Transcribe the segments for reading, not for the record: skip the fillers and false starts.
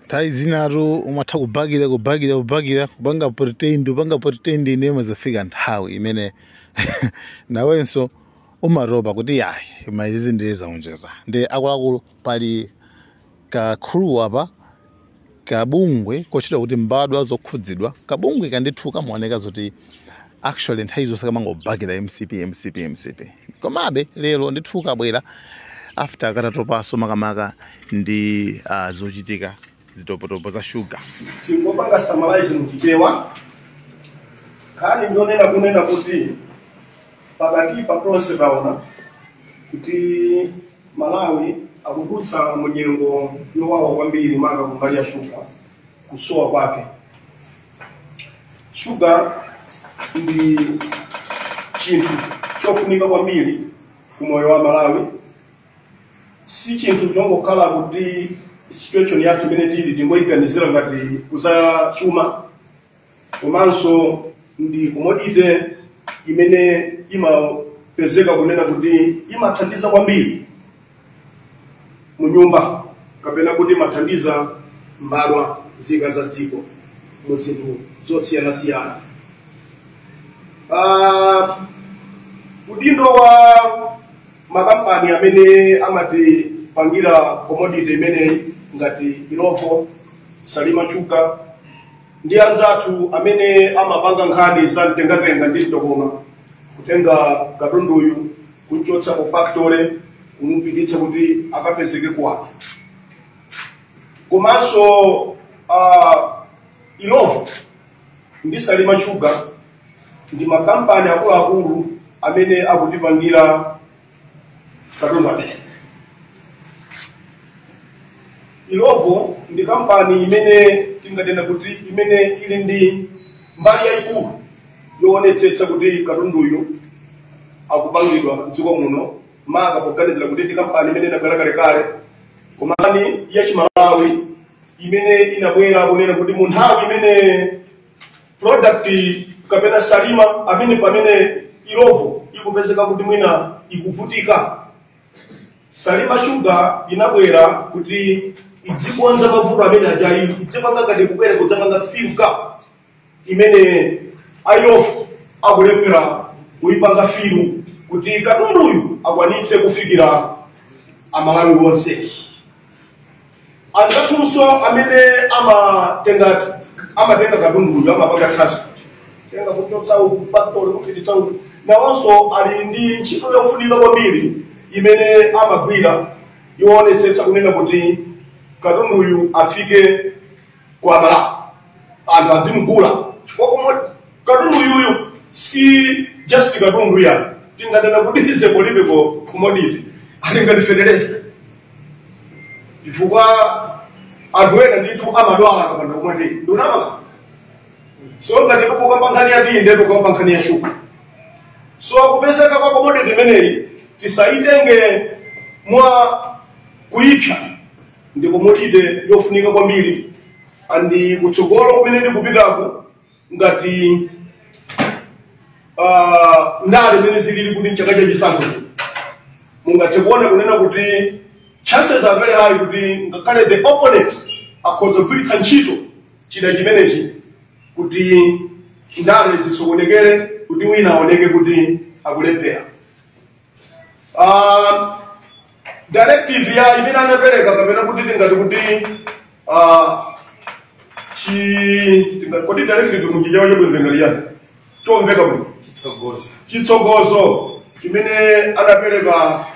Nthawi zinatu umatha kubakira, kubakira, kubakira, kupanga pretend, kupanga pretend, ine imazafika nthawi imene nawenso umaropa kuti yayi, imayizi ndiye zaonjeza. Ndi akuluakulu, pali kakhulu apa, kabungwe kochita kuti Mbadwa Zokhudzidwa. Kabungwe kandithu kamaoneka zoti actually nthawi zonse kamangobakira MCP, MCP, MCP. Komabe lero ndithu kabwera after katatopaso makamaka ndi zochitika zitopotopo za shuga. Tingopanga summarize mchichewa nkhani ndionena kunena kuti pakati pa tonse taona kuti Malawi akudutsa munyengo yowawa kwambiri, maka kumbali ya shuga, kusowa kwake. Shuga ndi chinthu chofunika kwambiri kumoyo wa Malawi. Si chinthu chongokhala kuti situation yathu imene tili tingoyiganizira ngati kuza chuma, komanso ndi commodity imene imapezeka kunena kuti imathandiza kwambiri mu nyumba, kapena kuti imathandiza mbadwa, nzika za dziko, mu zinthu zosiyanasiyana. Udindo wa makampani amene amatipangira commodity imeneyi ngati Illovo, Salima Sugar ndi anzathu amene amapanga nkhani za mtengatenga ndi mtokoma, kutenga katunduyu kumchotsa ku factory kumupititsa kuti akapezeke ku anthu, komanso Illovo ndi Salima Sugar ndi makampani akuluakulu amene akutipangira katundu amene. Illovo ndi kampani imene tinganena kuti imene ili ndi mbali yayikulu yoonetsetsa kuti katunduyu akupangidwa mdziko muno, maka poganizira kuti ndi kampani imene inabwera kalekale, komani yachimalawi imene inabwera kunena kuti mu nthawi imene product kapena Salima amene pamene Illovo ikupezeka kuti mwina ikuvutika, Salima Sugar inabwera kuti idzikonza mavuto amene ajayi, idzipanga ngati kubwera kudzapanga fill gap imene Illovo akulephera kuyipanga fill kuti katunduyu akwanitse kufikira Amalawi onse. Anzathunso amene amatenga katunduyu, amapanga transport, tenga kuchotsa uku factory kupititsa uku, nawonso ali ndi ntchito yofunika kwambiri imene amagwira yoonetsetsa kunena kuti katunduyu afike kwa Malawi, anthu adzimugula, chifukwa komwe katundu yuyu si just katundu ya, tinganena kuti is a political commodity, ali ngati fertilizer, chifukwa anthu ena ndithu amadwala akapanda kumwa tea. Ndiunamaka so ngati tikukamba nkhani ya tea, ndiye tikukamba nkhani ya shuga. So kupezeka kwa commodity imeneyi tisayitenge mwa kuyipsa, ndi commodity yofunika kwambiri. And kutsogolo kumene ndikupitako, ngati ndale zimene zilili kuti mchaka cha chisankho, mungathe kuona kunena kuti chances are very high kuti ngakhale the opponent akhoza kugwiritsa ntchito chida chimenechi kuti ndale zisokonekere, kuti wina aoneke kuti akulephera. Directive ya imene anapereka, kapena kuti tingati kuti chi tingati kuti directive muchichewa chabwino tingati yani chomveka bwino? Chitsogozo. Chitsogozo chimene anapereka,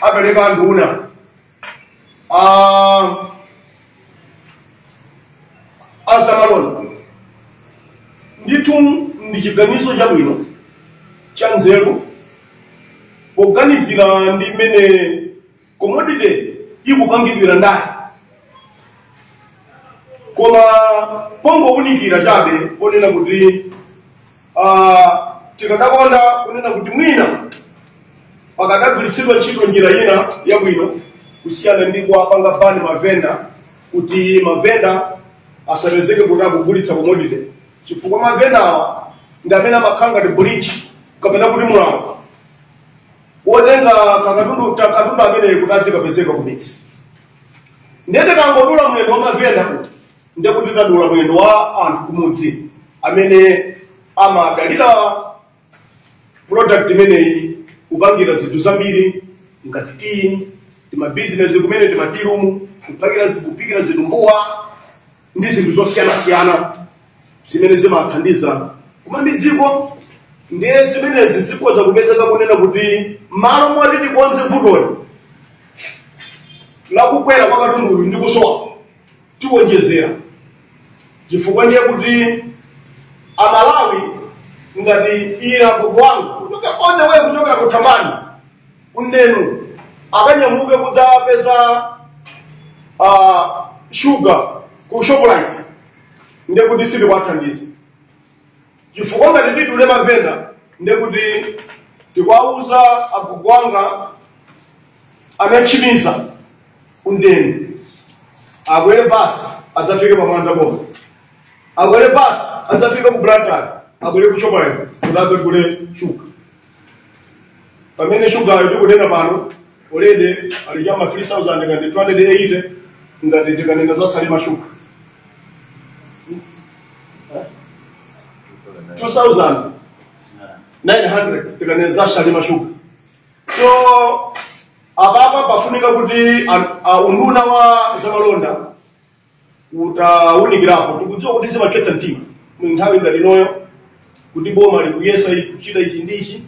apereka nduna azamalonda, ndithu ndi chiganizo chabwino cha nzeru poganizira ndi mmene commodity ikupangidwira ndale, koma pongowunikira chabe ponena kuti tikadakonda kunena kuti mwina pakadagwiritsidwa ntchito njira ina yabwino kusiyana ndi kuwapanga ban mavenda, kuti mavenda asapezeke kuti akugulitsa commodity, chifukwa mavenda awa ndi amene amakhala ngati bridge, kapena kuti mulawo wotenga kakatundu, katundu ameneyi kuti adzikapezeka ku midzi. Ndiyete kangodula mwendo wa mavenda kuti Ndekuti tadula mwendo wa anthu kumudzi amene amadalira product imeneyi kupangira zinthu zambiri ngati tea, timabizinesi kumene timatilumu kuphikira zitumbuwa ndi zinthu zosiyanasiyana zimene zimathandiza kumamidziko. Ndiye zimenezi zikhoza kupezeka kunena kuti malo moti tikonze vutoli lakukwera kwa katunduyu ndi kusowa, tiwonjezera, chifukwa ndiye kuti Amalawi ngati ira gogo wangu kuchoka all the way kuchokera ku Thamani unenu akanyamuke kudzapeza sugar ku Shoprite, ndiye kuti sitikwathandiza, chifukwa ngati tidule mavenda ndiye kuti tikwauza agogo wanga anachimiza undeni akwere basi adzafike pamwanza boma, akwere basi adzafike ku Blantyre, akwere ku Shoprite kuti adzagule shuga, pamene shugayo tikunena pano already ali chama 3000 ngati 280 ngati tikanena za Salima shuga 2900 tikanena za Salima shuga. So apapa pafunika kuti unduna wa zamalonda utawunikirapo. Tikudziwa kuti zimaphetsa mtima mu nthawi ngati inoyo kuti boma likuyesa kuchita ichi ndi ichi,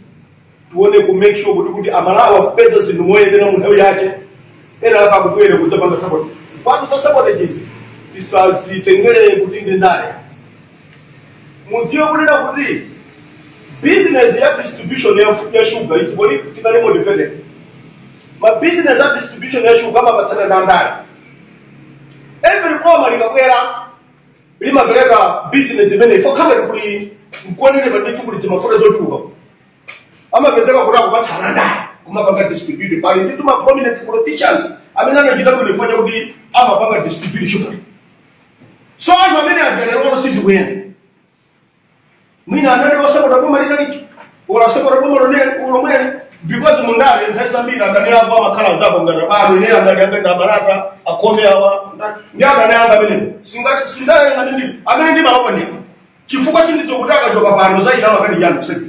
tione ku make sure kuti Amalawi akupeza zinthu moyenera mu nthawi yake, ena akakubwere kudzapanga support. Mphatso za sabotage tisazitengere kuti ndi ndale. Mudziwe kunena kuti business ya distribution ya sugar is politically motivated. Ma business ya distribution ya sugar amapatsana na ndale. Every boma likabwera limapereka business imene ifo khamera kuli mkuonene panditu kuli timafuta zochuluka, amapezeka kuti akupatsana ndale kumapanga distribute. Pali ndi tuma prominent politicians amene anachita bwino kuti amapanga distribute sugar. So anthu amene ajalero sizikuyenda, mwina anali osapota boma linalicho ora osapota boma lomwene, because mundale nthawi zambiri adani ako amakhala anzako ngati bado ine adani anga ndamalata akhome awa ndi adani anga amene sindale amene amene ndimaopa chifukwa sindizokuti akachoka pano zaina wakati chanu kuseki.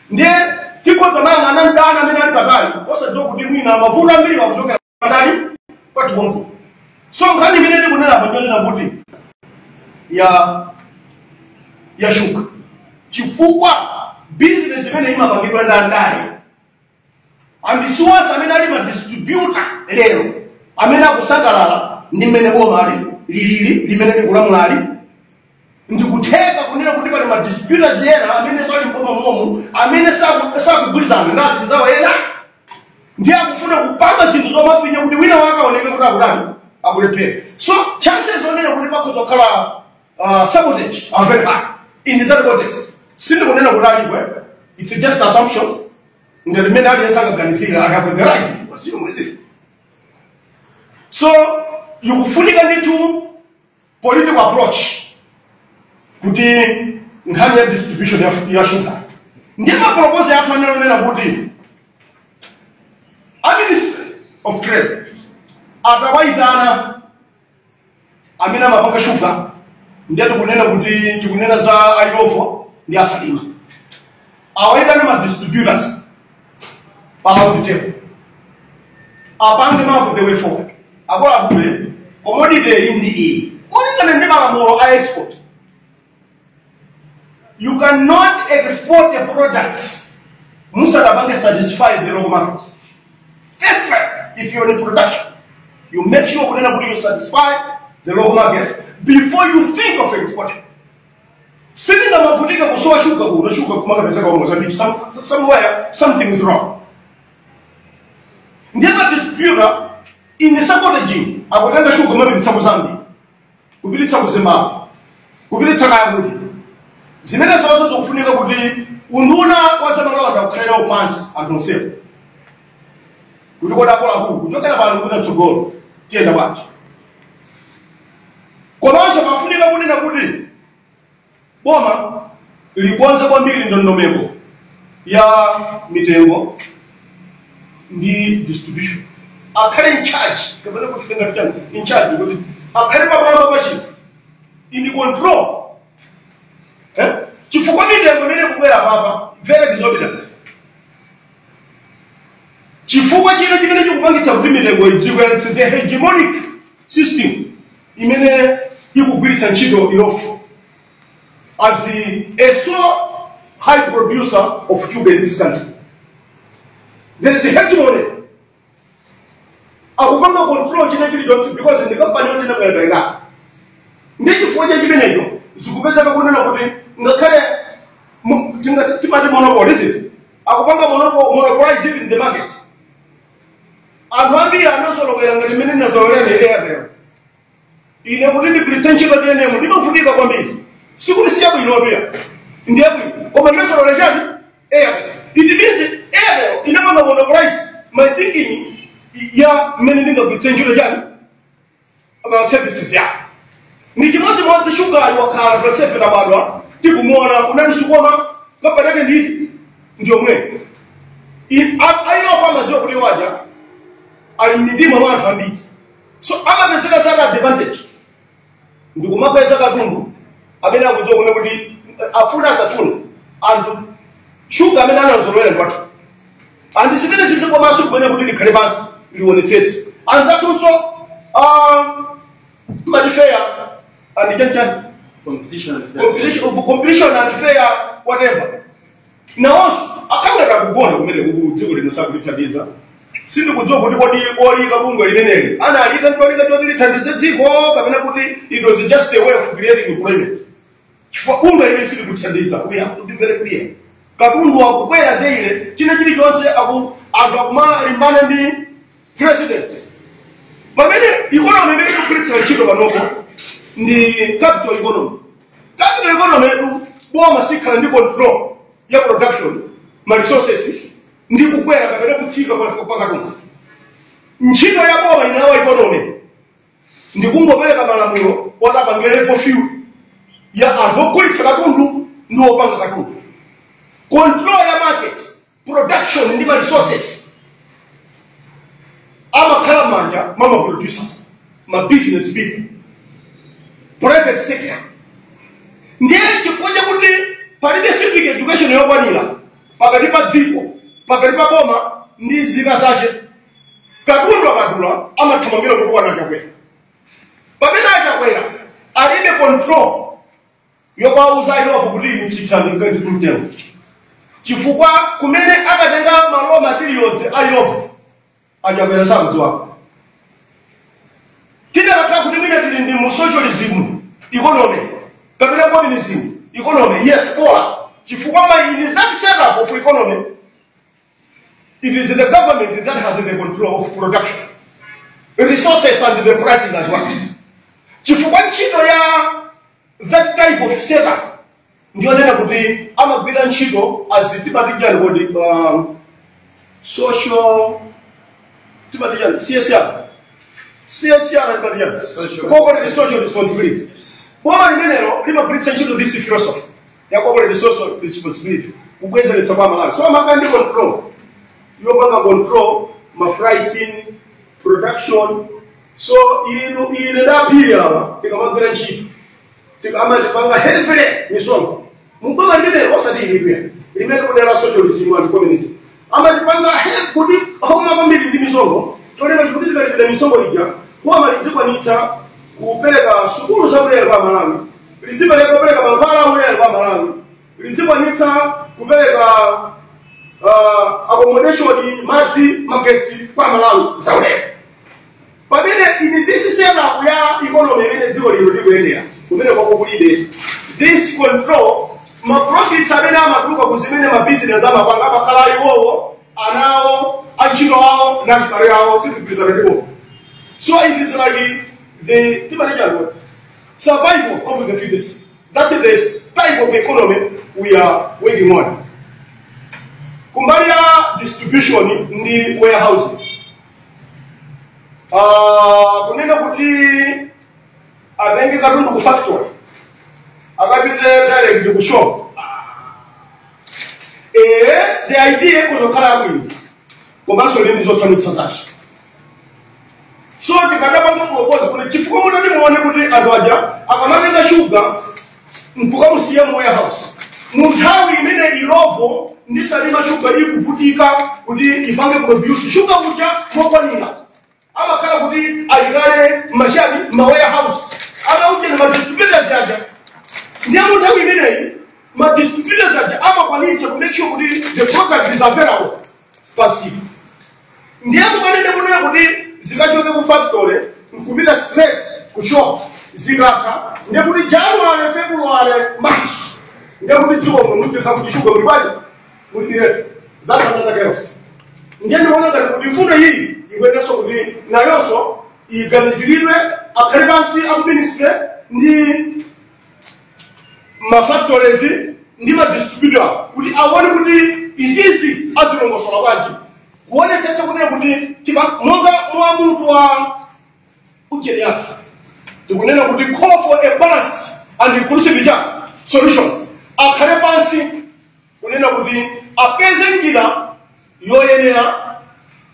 Ndiye tikhoza manga anandana amene ali patali osadziwa kuti mwina mavuto ambiri wakuchokera patali kwatikonko. So nkhani imene ndikunena pa chonena kuti ya shuga, chifukwa business imene imapangidwa ndi andale ambisiwasa amene ali madistributor lero amene akusangalala ndi mmene boma ali lilili limene likulamulali, ndikutheka kunena kuti pali madistributors ena amene sali mboma momu amene sakugwirizana ndi azinzawo ena, ndiye akufuna kupanga zinthu zomafinya kuti wina wake aoneke kuti akutani akulephera. So chances onena kuti pakhoza kukhala sabotage are very high in that context. Sindikunena kuti alipo, it's just assumptions ngati mmene aliyense akaganizira akapeza right wasio mwezi. So ikufunika ndithu political approach kuti nkhani ya distribution ya sugar. Ndiye maproposal yathu anenera kuti a Ministry of Trade atawayitana amene amapanga sugar, ndiye tikunena kuti tikunena za Illovo ndi asalima, awayitane ma distributors pa round table apange map the way forward. Akuluakulu, commodity iyi ndi iyi kulingana ndi malamulo a export. You cannot export a product musadapange satisfy the local market. First step, if you're in production, you make sure kunena kuti you satisfy the local market before you think of exporting. Sindingamavutika kusowa sugar kuno, sugar kumakapezeka ku Mozambique, somewhere something is wrong. Ndiye distributor in sabotaging akutenga sugar mapititsa ku Zambia, kupititsa ku Zimbabwe, kupititsa kaya kuti. Zimene zonse zikufunika kuti unduna wa zamalonda ukhalira upansi anthu onsewo kuti kodi akuluakulu kuchokera pano kupita mtsogolo tiyenda bwanji. Komanso pafunika kunena kuti boma likonze kwambiri ndondomeko ya mitengo ndi distribution, akhale in charge kapena kuti tenga chani in charge kuti Akhale pamwamba pa chinthu in control, eh? Chifukwa mitengo imene kukwera papa very exorbitant. Chifukwa china chimene chikupangitsa kuti mitengo idzikwera, it's the hegemonic system imene ikugwiritsa ntchito Illovo as a so high producer of sugar in this country. There is a hegemony, akupanga control china chilichonse because ndi kampani yoti inakwera. Ndi chifukwa cha chimenecho zikupezeka kunena kuti ngakhale timati monopoly, is it? Akupanga monopolize even the market. Anthu ambiri anazolowera ngati mmene ndinazolowera ine Airtel. Ine kuti ndigwiritse ntchito TNM ndimavutika kwambiri. Sikuti siyabwinotuya, ndiyabwino, koma ndinazolowera chani? Airtel. It means Airtel inapanga monopolize my thinking ya mmene ndingagwiritse ntchito chani, ma services yawo. Ndi chimodzimodzi shugayi, wakhala tonsefe tabadwa tikumuona, kunali Sucoma, kampani yake nditi ndiyomweyo. Ainofa amadziwa kuti waja ali m'mitima mwa anthu ambiri, so amapezeka that advantage ndikumakweza katundu amene akudziwa kuno kuti afuna asafuna anthu shuga amene anazolowera ndi wathu. Anthu zimene zizikomanso kumene kuti likhale pansi liwonetsetse anzathunso mati fair and chanchani. Competition and fair. Competition and fair whatever, nawonso akangata kugona kumene kuku dziko lino sakulithandiza. Sindikudziwa kuti kodi olika bungwe limeneli analika ntolika choti lithandize dziko kapena kuti it was just a way of creating employment, chifukwa bungwe limene silikuthandiza. We have to be very clear. Katundu akukwera daily, china chilichonse anthu akumalimbana ndi president, pamene economy imene tikugwiritsira ntchito panopo ndi capital economy. Capital economy yetu, boma sikhala ndi control ya production, ma resources ndi kukwera kapena kutsika kwa katundu. Ntchito ya boma inawa economy ndi kungopereka malamulo oti apange level field ya anthu ogulitsa katundu ndi opanga katundu. Control ya market, production ndi ma resources amakhala manja mwa ma producers, ma business people, private sector. Ndiye chifukwa chakuti palibe civic education yokwanira pakati pa dziko, pakati pa boma ndi nzika zace, katundu akadula amathamangira kuti wana Achakwera, pamene Achakwera alibe control yokwauza Illovo kuti inu tsitsani mtengo, chifukwa kumene akatenga ma raw materials a Illovo Achakwera sakudziwako. Tidakakhala kuti mwina tili ndi mu socialism economy kapena communism economy, yes, pola, chifukwa ma in that setup of economy it is the government that has the control of production, resources and the pricing as well, chifukwa ntchito ya that type of setup ndiyonena kuti amagwira ntchito as timati chani kodi, social, timati chani, CSR, CSR timati chani? Corporate social responsibility. Boma limenelo limagwiritsa ntchito this philosophy ya corporate social responsibility kubwezeretsa kwa Malawi, so amakhala ndi control yopanga control ma pricing, production. So inu ine ndaphiri awa tikamagwira ntchito tikamazipanga heavily misonkho muboma limenelo, osati ilipya limene kudera socialism and communism, amatipanga kuti homa kwambiri ndi misonkho. Cholema chikuti tikalipira misonkho ija, boma lidzikwanitsa kupereka sukulu zaulere kwa Malawi, lidzipereka kupereka mankhwala aulere kwa Malawi, lidzikwanitsa kupereka accommodation, madzi, magetsi kwa Malawi zaulere. Pamene in this setup ya economy imene dziko lino likuyendera, kumene kwako kulibe this control, ma profits amene amatuluka ku zimene ma business amapanga amakhala iwowo, anawo, antchito awo ndi achibale awo. Sizigwirizana ndipo so it is like the timati chani, survival of the fittest. That's the type of economy we are working on. Kumbali ya distribution ndi warehousing, kunena kuti atenge katundu ku factory akapite direct ku shop, the idea kuzokhala bwino, komanso ndi zotsamwitsa zake. So tikadapanga propose kuti, chifukwa mutati muone kuti anthu aja akamatenga shuga nkukamusiya mu warehouse mu nthawi imene Illovo ndi Salima Shuga ikuvutika kuti ipange produce shuga uja mokwanira, amakhala kuti ayikale machani, ma warehouse akauja ni ma distributors aja. Ndiye mu nthawi imeneyi ma distributors aja amakwanitsa ku make sure kuti the product is available pasipo. Ndiye kumanene kunena kuti zikachoke ku factory nkupita straight ku shop, zikatha ndiye kuti January, February, March, ndiye kuti dziko muno mudzikha kuti shuga muli mulibiretu. That's another chaos. Ndiye ndiona ngati kuti mfundo iyi ikuyendanso kuti nayonso iganiziridwe, akhale pansi aku ministry ndi mafactories ndi madistributor kuti aone kuti izizi azilongosola bwanji, kuonetsetsa kunena kuti monga mwa mutu wa ujeni yathu tikunena kuti call for a balanced and inclusive solutions, akhale pansi kunena kuti apeze njira yoyenera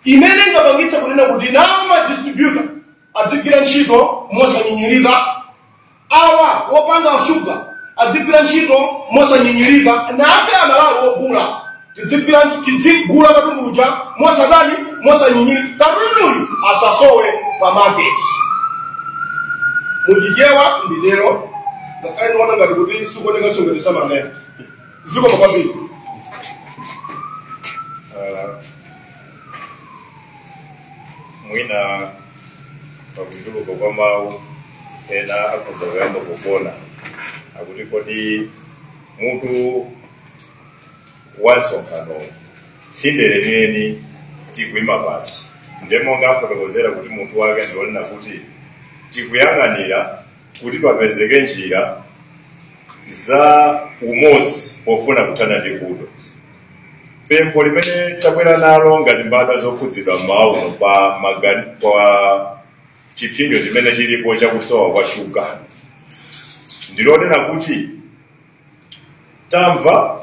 imene ingapangitse kunena kuti nawo madistributor adzigwira ntchito mosanyinyirika, awa wopanga shuga adzigwira ntchito mosanyinyirika, nafe Amalawi wogula tidzigula katundu uja mosatani, mosanyinyirika, katunduyu asasowe pa market. Muchichewa nditero, ngakhale ndiona ngati kuti sikuonekanso ngati samanena. Zikomo kwambiri. Mwina pakuchuluka kwa mawu ena akhoza kuyamba kugona akuti, kodi mutu wa msonkhano, tsinde lenileni tikuyima pati? Ndiye monga afotokozera kuti mutu wake ndionena kuti tikuyang'anira kuti papezeke njira za umodzi pofuna kuthana ndi vuto. Pempho limene tabwera nalo ngati mbadwa zokhudzidwa mmawa uno pa chipsinjo chimene chilipo chakusowa kwa shuga ndilonena kuti tamva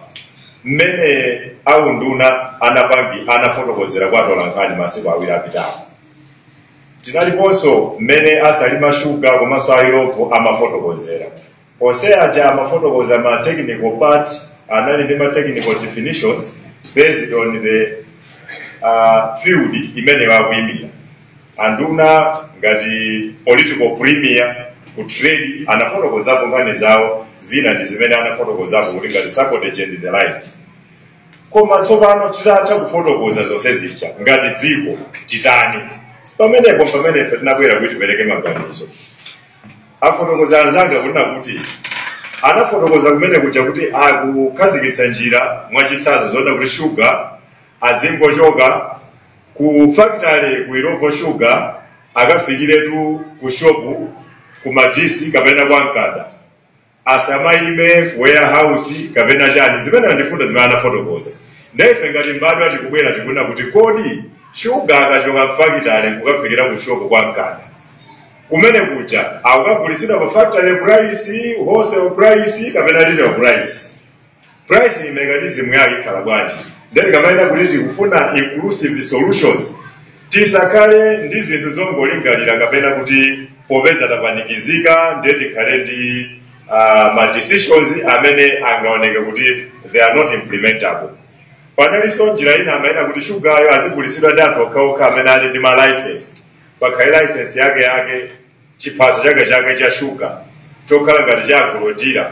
mmene aunduna anapangi anafotokozera kwa atolankhani masiku 2 apitawo. Tinaliponso mmene a Salima Shuga komanso a Illovo amafotokozera. Onse aja amafotokoza ma technical part, anali ndi ma technical definitions based on the field imene wakuyimira. Anduna ngati political premier ku trade anafotokozapo nkhani zawo zina ndi zimene anafotokozapo kuti ngati sabotage and the like. Koma tsopano titatha kufotokoza zonse zija, ngati dziko titani? Pamenepo pamene ife tinabwera kuti tipereke maganizo. Afotokoza anzanga kunena kuti anafotokoza kumene kuja kuti akukhazikitsa njira, mwachitsanzo zoona kuti shuga azingochoka ku factory ku Illovo Sugar akafikiretu ku shopu ku Madisi kapena kwa Mkada, asamayime ku warehouse kapena chani. Zimene ndifunda zimene anafotokoza. Ndaife ngati mbadwa tikubwera tikunena kuti, kodi shuga akachoka mfakitale kukafikira ku shopu kwa Mkada kumene kuja akukagulitsidwa pa factory price, wholesale price kapena retail price? Pricing mechanism yake ikhala bwanji? Ndeti kamayenda kuti tikufuna inclusive solutions, tisakhale ndi zinthu zongolingalira kapena kuti popeza tapanikizika ndiye tikhale ndi ma decisions amene angaoneke kuti they are not implementable. Panalinso njira ina amayena kuti shugayo azigulitsidwa ndi anthu okhaokha amene ali ndi ma license, pakhale license yake yake, chiphaso chake chake cha shuga chokhala ngati cha agro dealer.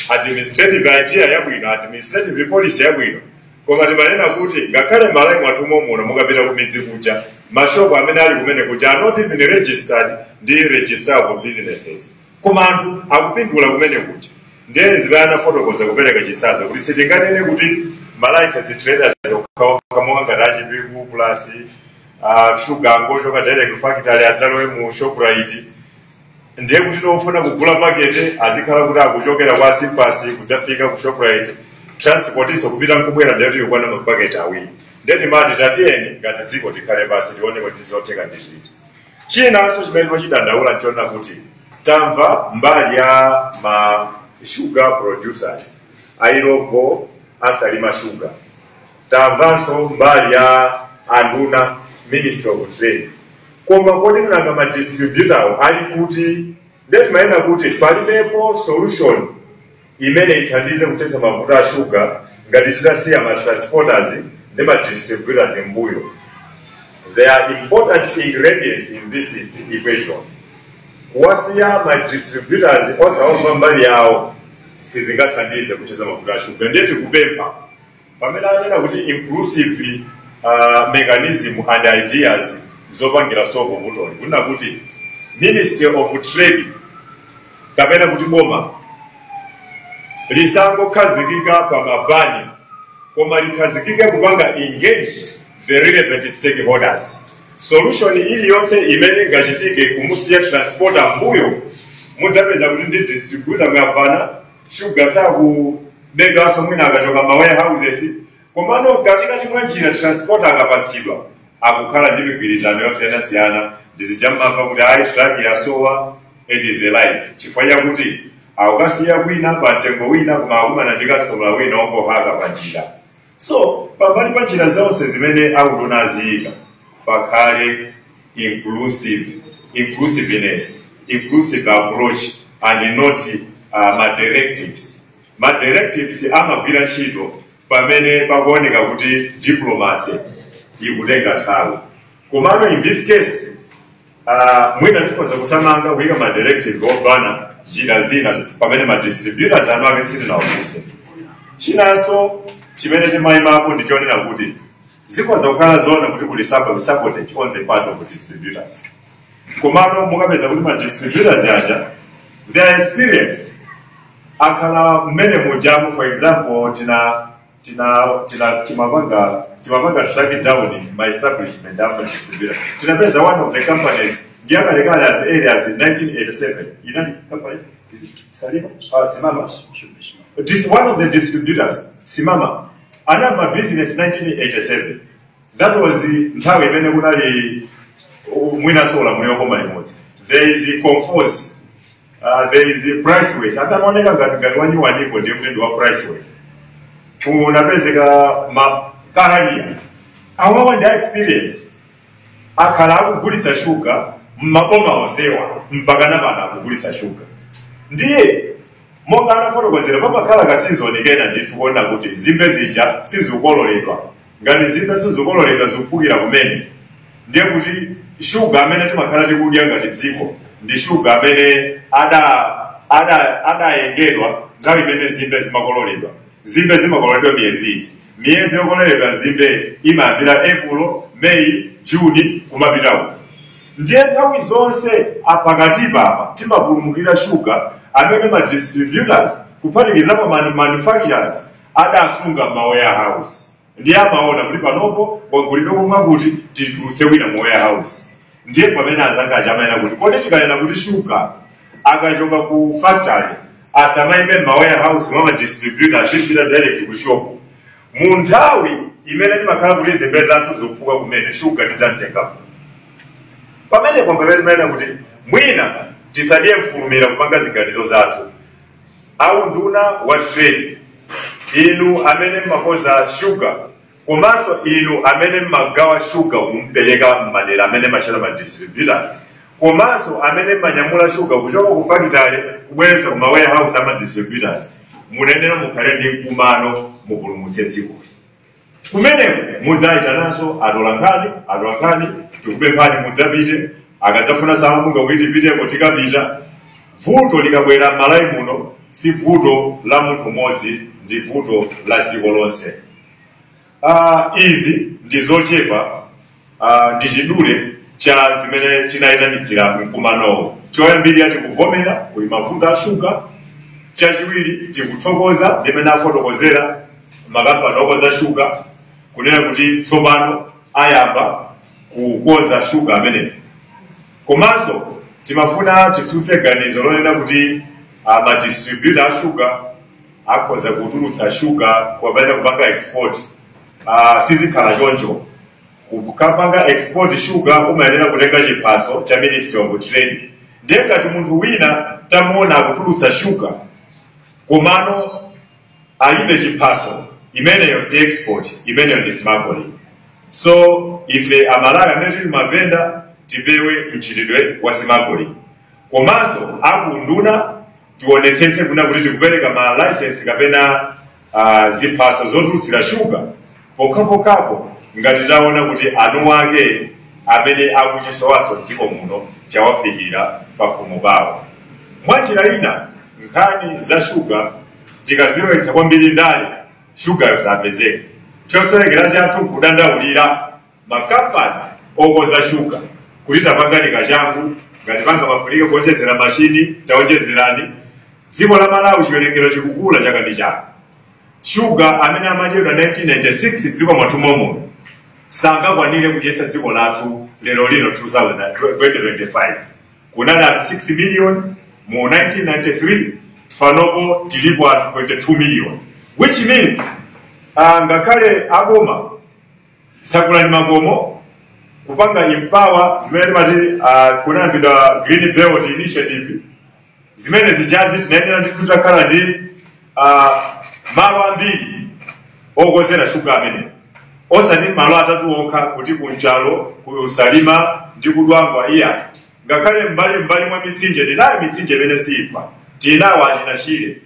Administrative idea yabwino, administrative policy yabwino, koma timanena kuti ngakhale Malawi mwathumo muno, mukapita ku midzi kuja, mashopu amene ali kumene kuja are not even registered ndi registrar of businesses, koma anthu akupindula kumene kuja. Ndiye zimene anafotokoza kupereka chitsanzo kuti sitinganene kuti ma license traders okhaokha monga ngati a Chipiku plus sugar angochoka direct factory adzalowe mu Shoprite, ndiye kuti nofuna kugula pakete azikhala kuti akuchokera kwa Simpasi kudzafika ku Shoprite, transport iso kupita nkubwera, ndiye kuti ikwana mapaketi 2. Ndiye timati tatiyeni ngati dziko tikhale pasi tione kuti zotheka ndi ziti. Chinanso chimene timachidandaula nchonena kuti tamva mbali ya ma sugar producers, a Illovo, a Salima Sugar, tamvanso mbali ya anduna, Minister of Trade. Koma kodi nanga ma distributor ali kuti? Ndiye timayena kuti palibepo solution imene ithandize kuthetsa mavuto a shuga ngati titasiya ma transporters ndi ma distributors mbuyo. There are important ingredients in this equation. Kuwasiya ma distributors osaomva mbali yawo sizingathandize kuthetsa mavuto a shuga. Ndiye tikupempha, pamene anena kuti inclusive mechanism and ideas zopangira solve vutoli, kunena kuti Ministry of Trade kapena kuti boma lisangokhazikika pa ma ban, koma likhazikike kupanga engage the relevant stakeholders. Solution iliyonse imene ingachitike kumusiya transporter mbuyo, mudzapeza kuti ndi distributor mwavana, shuga sakubekanso mwina akachoka ma warehouses. Komano katikati mwa njira transporter akapatsidwa, akukhala ndi migwirizano yosiyanasiyana, ndizijamamva kuti ayi, truck yasowa and the like, chifukwa chakuti akukasiya kwina pa mtengo wina, koma akumana ndi customer wina ongohaka pa njira. So pambali pa njira zonse zimene akutona aziyika, pakhale inclusiveness, inclusive approach and not ma directives. Ma directives amagwira ntchito pamene pakuoneka kuti diplomacy ikutenga nthawi. Komano in this case mwina tikhoza kuthamanga kuyika ma directive obana njira zina pamene ma distributors anu ake sitinawafunse. Chinanso chimene chimayimapo ndi chonena kuti zikhoza kukhala zoona kuti kuli sabotage on the part of the distributors, komano mukapeza kuti ma distributors aja, they are experienced, akhala mmene mujamu. For example, tina tina tina timapanga track down ma establishment ama distributor, tinapeza one of the companies ndi akalekale, as early as 1987. Inali company, is it Salima, Simama? This one of the distributors, Simama, anayamba business 1987. That was nthawi imene kunali mwina ulamuliro koma limodzi. There is Conforzi, there is Priceworth, akamaoneka ngati wanyuwaniko ndiye kuti ndi wa Priceworth. Kunapezeka makahaliya awawa ndi experience, akhala akugulitsa shuga mmaboma onsewa, mpaka napano akugulitsa shuga. Ndiye monga anafotokozera, pamakhala ka season kena ndithu kuona kuti nzimbe zija sizikukololedwa. Ngati nzimbe sizikukololedwa, zikuphukira kumene, ndiye kuti shuga amene timakhala tikudya ngati dziko ndi shuga amene adayengedwa nthawi imene nzimbe zimakololedwa. Nzimbe zimakololedwa miyezi iti? Miyezi yokololedwa nzimbe imayambira April, May, June kumapitawo. Ndiye nthawi zonse apakatipa apa timapulumukira shuga amene ma distributors kuphatikizapo manufacturers adasunga ma warehouse. Ndiye amaona kuti panopo kwagulidwa komwe kuti titulutse wina mu warehouse. Ndiye pamene azanga aja amayena kuti kodi tikanena kuti shuga akachoka ku factory asamayime ma warehouse mwa ma distributor, azipita direct ku shop, mu nthawi imene timakhala kuti nzimbe zathu zikuphuka kumene, shuga tidzamtengapo? Pamenepo pamene timayena kuti mwina tisadye mfulumira kupanga ziganizo zathu. Au nduna wa trade, inu amene mmakoza shuga, komanso inu amene mmagawa shuga kumpereka m'madera amene machita ma distributors, komanso amene mmanyamula shuga kuchoka ku factory kubweretsa ku ma warehouse ama distributors, munenera mukhale ndi mkumano, mupulumutse dzikoli. Kumeneko mudzayitananso atolankhani. Atolankhani, tikupemphani mudzapite. Akadzafuna samunga kuti tipiteko, tikapita. Vuto likabwera m'Malawi muno si vuto la munthu mmodzi, ndi vuto la dziko lonse. Izi ndi zochepa, ndi chidule cha zimene tinayitanitsira mkumanowo. Choyambirira, tikuvomera kuli mavuto a shuga. Chachiwiri, tikuthokoza limene afotokozera makampani okoza shuga kunena kuti tsopano ayamba kukoza shuga ameneyo. Komanso timafuna titsutse ganizo lonena kuti ma distributor a shuga akhoza kutulutsa shuga kapena kupanga export. Sizikhala choncho. Kukapanga export shuga umayenera kutenga chiphaso cha Ministry of Trade. Ndiye ngati munthu wina tamuona akutulutsa shuga komano alibe chiphaso, imeneyo si export, imeneyo ndi smuggling. So ife Amalawi amene tili mavenda Tipewe mchitidwe wa smuggling. Komanso akunduna tionetsetse kuna kuti tikupereka ma license kapena ziphaso zotulutsira shuga pokhapokhapo ngati taona kuti anu ake amene akuchisowaso mdziko muno chawafikira pakhomo pawo. Mwanjira ina, nkhani za shuga tikazilowetsa kwambiri ndale, shugayo sapezeka. Chosolekera chathu kudandaulira makampani okoza shuga kuti tapangani kachangu, ngati panga mafunike kuonjezera mashini, taonjezerani. Dziko la Malawi chiwerengero chikukula chaka ndi chaka. Shuga amene amadyedwa 1996 dziko mwathu momuno sangakwanire kudyetsa dziko lathu lero lino 2025. Kunali anthu 6 million mu 1993, panopo tilipo anthu 22 million, which means ngakhale aboma tsakulani makomo kupanga empower zimene timati kunayambidwa Green Belt Initiative, zimene zijazi tinayenera ndithu titakhala ndi malo ambiri okozera shuga amene, osati malo atatu okha, kuti kunchalo, kusalima ndi kudwangwa, iya. Ngakhale mbali mbali mwa mitsinje, tinayo mitsinje imene siipha, tinawo achina Shire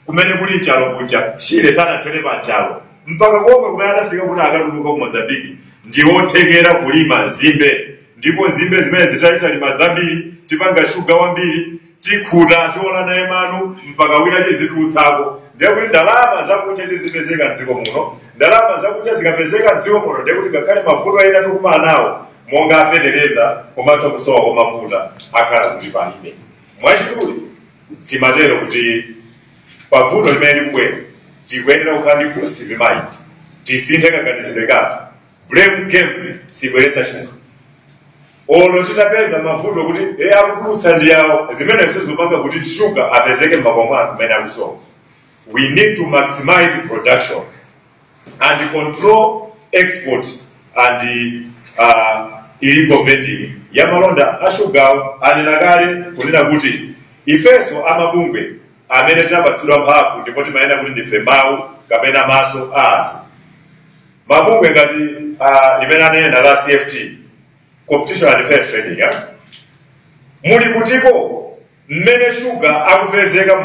kumene kuli mchalo kuja. Shire sanathere pa mchalo mpaka komwe kumene adafika kuti akatuluka ku Mozambiki. Ndi othekera kulima nzimbe, ndipo nzimbe zimene zitalitalima zambiri, tipanga shuga wambiri, tikhuta, tiola naye manu mpaka wina tizitulutsako. Ndiye kuti ndalama zakunja zizipezeka mdziko muno. Ndalama zakunja zikapezeka mdziko muno, ndiye kuti ngakhale mavuto ena tikumana nawo monga afetereza komanso kusowa kwa mafuta akhala kuti palibe. Mwachidule timatero kuti pavuto limene likubwera tikuyenera kukhala ndi positive mind, tisinthe kaganizidwe kathu. Blame game sibweretsa shuga. Olo titapeza mavuto kuti e akutulutsa ndi yawo, zimene sizopanga kuti shuga apezeke m'makomo anthu mmene akusowa. We need to maximize production and control export and illegal vending ya malonda a shugawo. Anena kale kunena kuti ifenso amabungwe amene tinapatsidwa mphamvu ndipo timayena kuti ndife mawu kapena maso a anthu, mabungwe ngati limene anena la CFT, Competition and Fair Trading, ya? Muli kutiko mmene shuga akupezeka?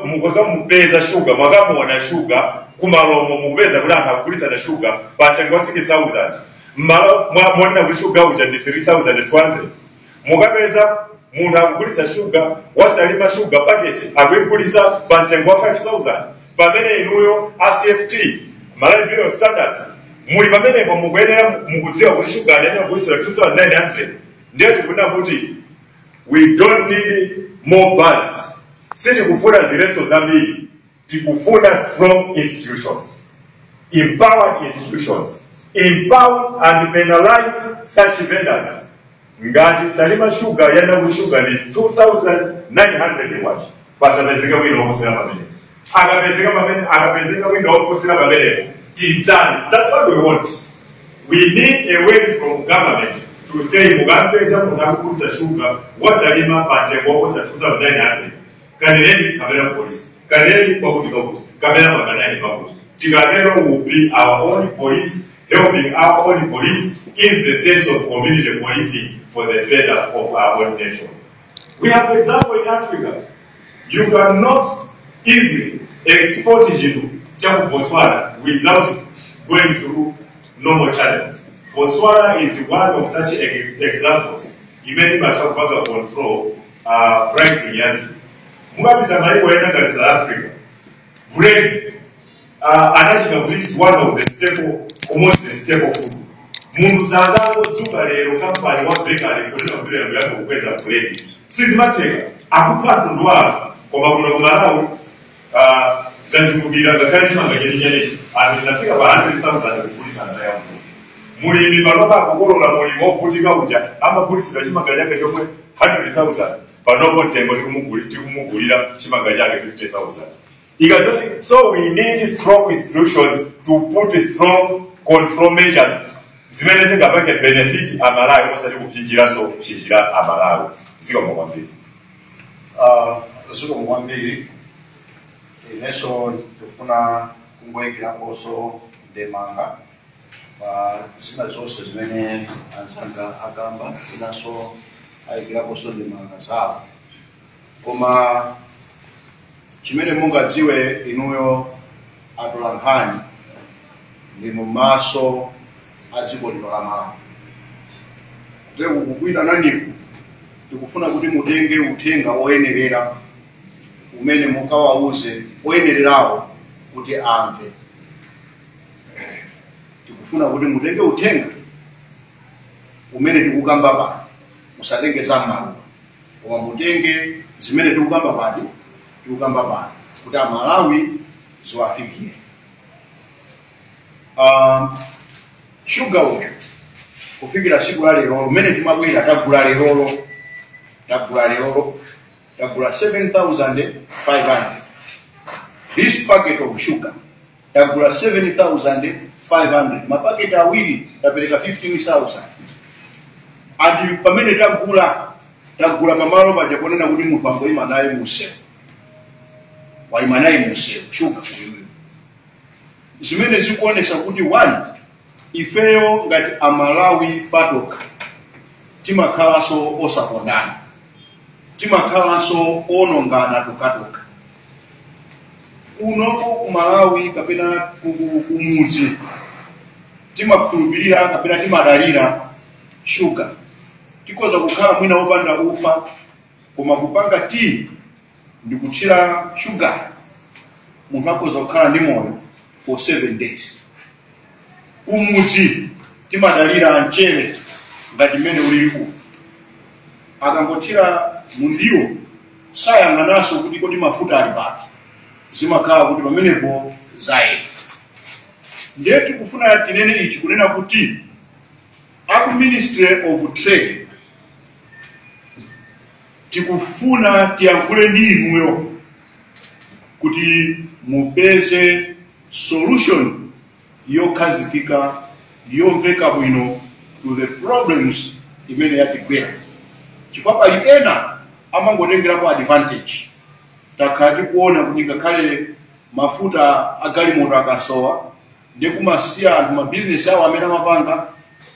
Mukakamupeza shuga, mwakamuona shuga kumalomo, mukupeza kuti anthu akugulisana shuga pa mtengo wa 6000 mmalo monena kuti shuga uja ndi 3200. Mukapeza munthu akugulisa shuga wasalima, shuga packet akuigulisa pa mtengo wa 5000, pamene inuyo a CFT, Malawi Bureau of Standards, muli pamenepo, mukuyenera mukudziwa kuti shuga anayenera kugulisira 2900. Ndiye tikunena kuti we don't need more bans, sitikufuna ziletso zambiri, tikufuna strong institutions, empowered institutions, empowered and penalize such vendors. Ngati Salima Sugar yana kuti sugar ni 2900 kwacha, pasapezeka wina woposera pamene. Akapezeka pamene, akapezeka wina woposera pamenepo, tintani. That's what we want. We need a way from government to say mukampeza munthu akugulitsa shuga wasalima pa mtengo woposa 2900, kaneneni kapena polisi, kaneneni kwakuti kwakuti, kapena makanani pakuti. Tikatero will be our own police helping our own police in the sense of community policing for the better of our own nation. We have example in Africa. You cannot easily export chinthu cha ku Botswana without going through normal channels. Botswana is one of such examples imene imatha kupanga control pricing ya zinthu. Mukapita maiko ena ngati South Africa, bread anachita kuti is one of the staple, almost the staple food. Munthu sangangodzuka lero, kampani wa bakery, kunena kuti lero yake kukweza bread, sizimatheka, akupha mtundu wa anthu. Koma kuno ku Malawi zachulukira, ngakhale chimanga chenichenichi anthu tinafika pa 100,000 kugulisa ndaya munthu. Mulimi panopa akukolola, mulimi wovutika uja amagulitsidwa chimanga chake chomwe 100,000, panopo mtengo tikumugulira chimanga chake 50,000 ikadzati. So we need strong institutions to put strong control measures zimene zingapange benefit Amalawi, osati kupsinjiranso kupsinjira Amalawi. Zikomo kwambiri. Zikomo kwambiri. Inenso ndikufuna kungoyikiraponso ndemanga. Pa zina zonse zimene anzanga akamba, inanso ayikiraponso ndemanga zawo, koma chimene mungadziwe inuyo atolankhani, ndinu maso a dziko lino la Malawi. Kuteku kukuyitananiku, tikufuna kuti mutenge uthenga oyenerera umene mukawauze oyenererawo kuti amve. Tikufuna kuti mutenge uthenga umene tikukamba pano, musatenge za m'maluwa, koma mutenge zimene tikukamba pati, tikukamba pano, kuti Amalawi ziwafikire. Shuga uyu, kufikira siku la lero umene timabwera, tagula lerolo, tagula lerolo, tagula 7500. This packet of sugar tagula 7500, mapaketi awiri tapereka 15,000. And pamene tagula, tagula pamalo paja ponena kuti munthu angoyima naye munsewu, wayima naye munsewu shuga uyuyu, zimene zikuonesa kuti, one, ifeyo ngati Amalawi patokha timakhalanso osakondana, timakhalanso onongana tokatoka. Kunoko ku Malawi kapena kumudzi timakhulupirira kapena timadalira shuga. Tikhoza kukhala mwina wopanda ufa, koma kupanga tea ndikuthira shuga, munthu akhoza kukhala ndi moyo for 7 days. Kumudzi timadalira mchere ngati mmene ulili kuno. Akangothira mundiwo, sayang'ananso kuti kodi mafuta ali pati, zimakhala kuti pamenepo zayenda. Ndiye tikufuna tinene ichi, kunena kuti aku Ministry of Trade, tikufuna tiyankhule ndi inuyo kuti mupeze solution yokhazikika, yomveka bwino to the problems imene yatigwera, chifukwa pali ena amangotengerapo advantage. Takhala tikuona kuti ngakhale mafuta agalimoto akasowa, ndi kumasiya anthu mabizinesi awo amene amapanga,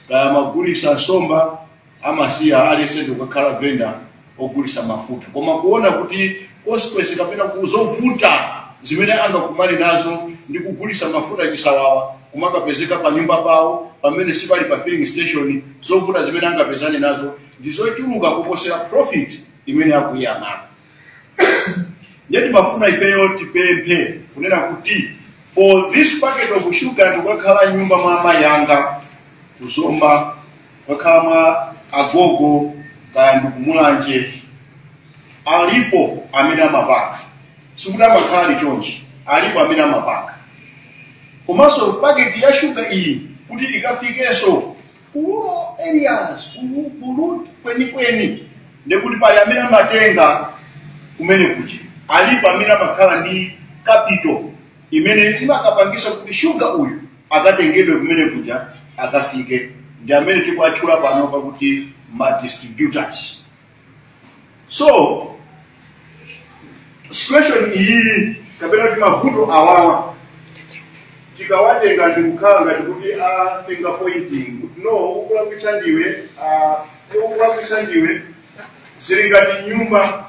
kaya amagulisa nsomba, amasiya aliyense ndikukakhala venda ogulisa mafuta, koma kuona kuti consequence kapena kuzovuta zimene angakumane nazo ndi kugulisa mafuta chisawawa, kumakapezeka pa nyumba pawo pamene sipali pa filling station, zovuta zimene angapezane nazo ndi zochuluka kuposera profit imene akuyang'ana. Ndiye timafuna ifeyo tipemphe kunena kuti for this packet of sugar, ndikukakhala nyumba mwa amayi anga kuzomba, kukakhala mwa agogo kaya ndikumulanje, alipo amene amapaka, sikuti amakhala ali chonchi, alipo amene amapaka. Komanso paketi ya shuga iyi kuti ikafikenso ku rural areas, ku kwenikweni, ndekuti pali amene amatenga kumene kuja, alipo amene amakhala ndi capital imene imakapangisa kuti shuga uyu akatengedwe kumene kuja akafike, ndi amene tikuatchula pano pakuti ma distributors. So situation iyi kapena kuti mavuto awawa, tikawatenga ndikukhala ngati kuti a finger pointing, kuti no, ukulakwitsa ndiwe, ukulakwitsa ndiwe, zili ngati nyumba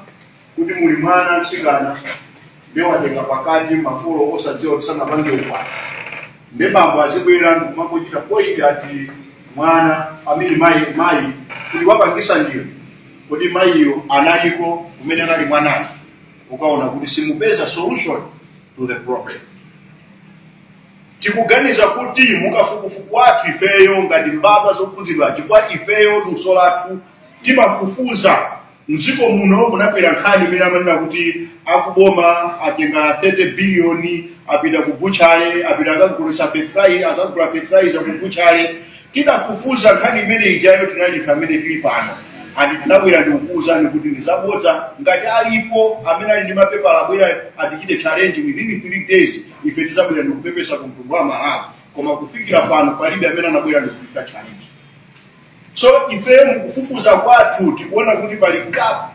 kuti muli mwana mtsikana, ndiye watenga pakati, makolo osadziwa kuti sanapange ukwati, ndi bambo azibwera ndikumangochita point ati mwana amene mayi, mayi, kuti wapangisa ndiwe, kuti mayiyo analiko kumene anali mwanayo, ukaona kuti simupeza solution to the problem. Tikuganiza kuti mukafukufuku wathu ifeyo ngati mbadwa zokhudzidwa, chifukwa ifeyo luso lathu timafufuza, mdziko muno munabwera nkhani imene amanena kuti akuboma atenga 30 biliyoni, apita ku butchery, apita akagulisa fertilizer, akagula fertilizer ku butchery. Tidafufuza nkhani imene ijayo, tinali ife amene tili pano, ati tinabwera ndikukuwuzani kuti ndizabodza. Ngati alipo amene ali ndi mapepala, abwera atichite challenge within 3 days, ife tizabwera ndikupepesa ku mtundu wa Malawi. Koma kufikira pano palibe amene anabwera ndikuchita challenge. So ife mukufufuza kwathu tikuona kuti pali gap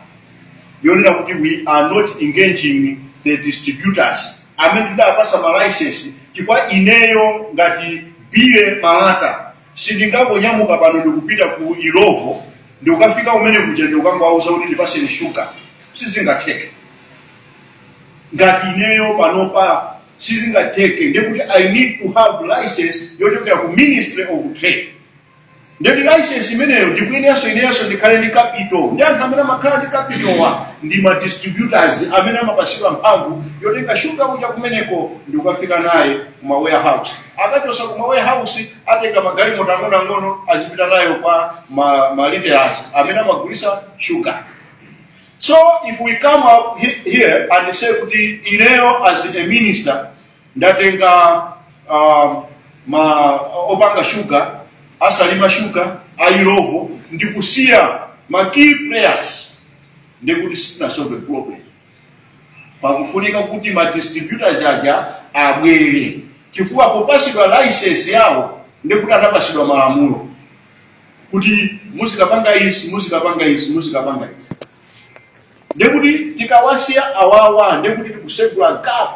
yonena kuti we are not engaging the distributors amene tidapasa ma license, chifukwa ineyo ngati Billy Malata sindingangonyamuka pano ndikupita ku Illovo, ndikukafika umene kuja ndikukangowauza kuti ndipaseni shuga. Sizingatheke. Ngati ineyo panopa sizingatheke, ndekuti I need to have license yochokera ku Ministry of Trade. Ndeti license imeneyo ndikuyeneranso ineyenso ndikhale ndi capital. Ndi anthu amene amakhala ndi capital wa ndi ma distributors amene amapasidwa mphamvu yotenga shuga kuja kumeneko ndikukafika naye kuma warehouse. Akachosa kuma warehouse, atenga magalimoto ang'onoang'ono, azipita nayo kwa ma retailers amene amagulisa shuga. So if we come up here and say kuti ineyo as a minister ndatenga ma opanga shuga, a Salima Sugar, a Illovo, ndikusiya ma key players, ndikuti sitina solve problem. Pakufunika kuti ma distributors aja abwere, chifukwa popasidwa license yawo ndikuti anapasidwa malamulo kuti muzikapanga izi, muzikapanga izi, muzikapanga izi. Ndekuti tikawasiya awawa, ndekuti tikusegula gap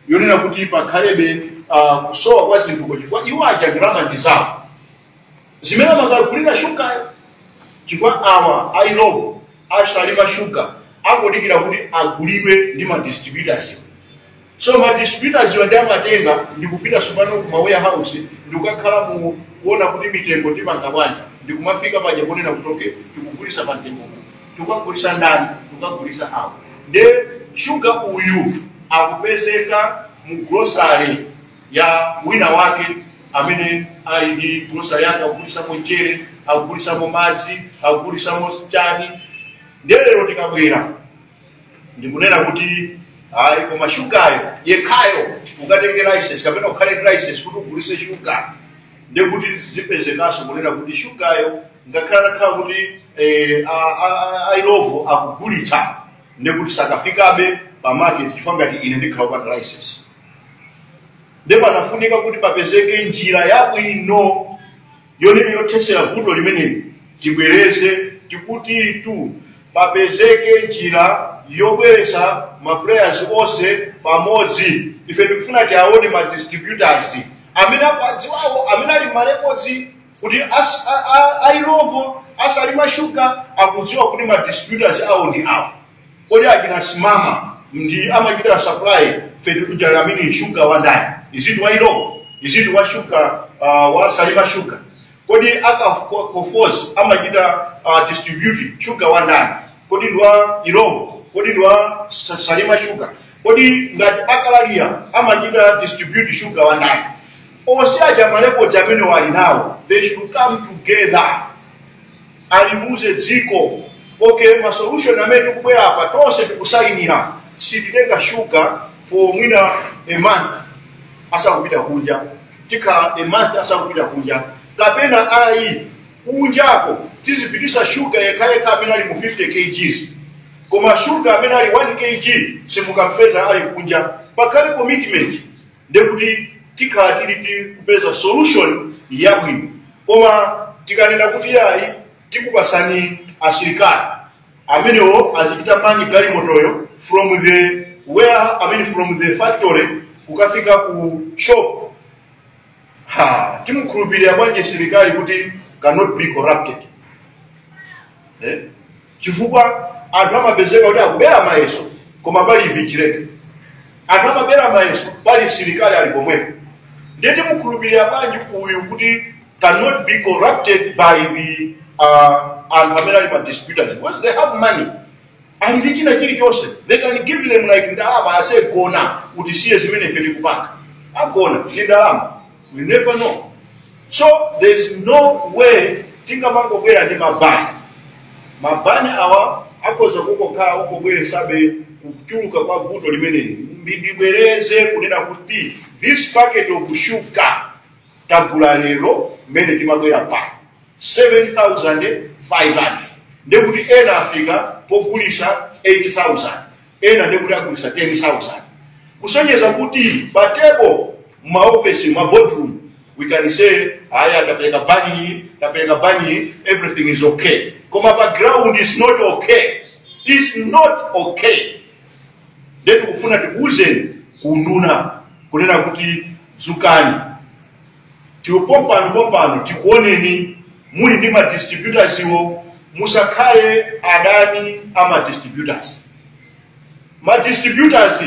yonena kuti pakhalebe kusowa kwa zinthuko, chifukwa iwo aja ndalama ndi zawo zimene amakagulira shugayo, chifukwa awa a Illovo, a Salima Sugar akodikira kuti agulidwe ndi ma distributors. So ma distributors iwo ndi amatenga ndikupita sopano kuma warehouse, ndikukakhala mu kuona kuti mitengo tipanga bwanji, ndikumafika paja kunena kuti okay, tikugulisa pa mtengo uwu. Tikukagulisa ndani? Tikukagulisa awo. Nde shuga uyu akupezeka mu grocery ya wina wake amene ali ndi grocery yake, akugulisamo mchere, akugulisamo madzi, akugulisamo chani. Ndiye lero tikabwera ndikunena kuti ayi, koma shugayo yekhayo ukatenge license kapena ukhale ndi license kuti ugulise shuga, ndekuti zipezekanso kunena kuti shugayo ngakhale atakhala kuti a Illovo akugulitsa, ndekuti sakafikabe pa market, chifukwa ngati ine ndikhala kupata license. Nde panafunika kuti papezeke njira yabwino yonene yothetsera vuto limeneli. Tibwereze, tikuti tu papezeke njira yobweretsa ma players onse pamodzi. Ife tikufuna tiaone ma distributors amene akuadziwawo, amene ali ma records, kuti a Illovo, a Salima Sugar akudziwa kuti ma distributors awo ndi awo. Kodi achina Simama ndi amachita supply fetuja amene sugar wa ndani? Iziti wa Illovo? Iziti wa sugar wa Salima Sugar? Kodi aka Kofos amachita distribute sugar wa ndani? Kodi ndi wa Illovo? Kodi ndi wa Salima Sugar? Kodi ngati akalalia amachita distribute sugar wa ndani? Onse aja ma records amene wali nawo, they should come together, aliuze dziko, okay, ma solution amene tikubwera apa, tonse tikusayinira, sititenga sugar for mwina a month asakupita kunja, tikhala a month asakupita kunja, kapena ayi, kunjako tizipitisa sugar yekhayekha amene ali mu 50 kgs, koma sugar amene ali 1 kg simukampeza ali kunja. Pakhale commitment, ndekuti tikhala tili tikupeza solution yabwino. Koma tikanena kuti ayi, tikupasani asilikali amenewo azichita man galimotoyo from the where, I mean, from the factory kukafika ku shop, ha, timukhulupirira bwanji silikali kuti cannot be corrupted, eh? Chifukwa anthu amapezeka kuti akubera mayeso, koma pali vigilator. Anthu amabera mayeso, pali silikali ali pomwepo. Ndiye timukhulupirira bwanji uyu kuti cannot be corrupted by the anthu amene ali pa distributors? Because they have money, ali ndi china chilichonse. They can give them like ndalama, ase gona utisiye zimene ife tikupanga. Agona ndi ndalama, we never know. So there's no way tingamangobwera ndi ma ban. Ma ban awa akhoza kungokhala kungobweresabe kuchuluka kwa vuto limeneli. Ndibwereze kunena kuti this packet of sugar tagula lero mmene timabwera pa 7500, ndekuti ena afika pogulisa 8000, ena ndekuti agulisa 10,000, kusonyeza kuti pa table, maofesi, ma boardroom, we can say aya tapereka ban iyi, tapereka ban iyi, everything is okay, koma pa ground is not okay, is not okay. Ndiye tikufuna tikuwuzeni kunduna kunena kuti dzukani. Tiupompano tikuoneni muli ndi ma distributors iwo, musakhale adani a ma distributors. Ma distributors,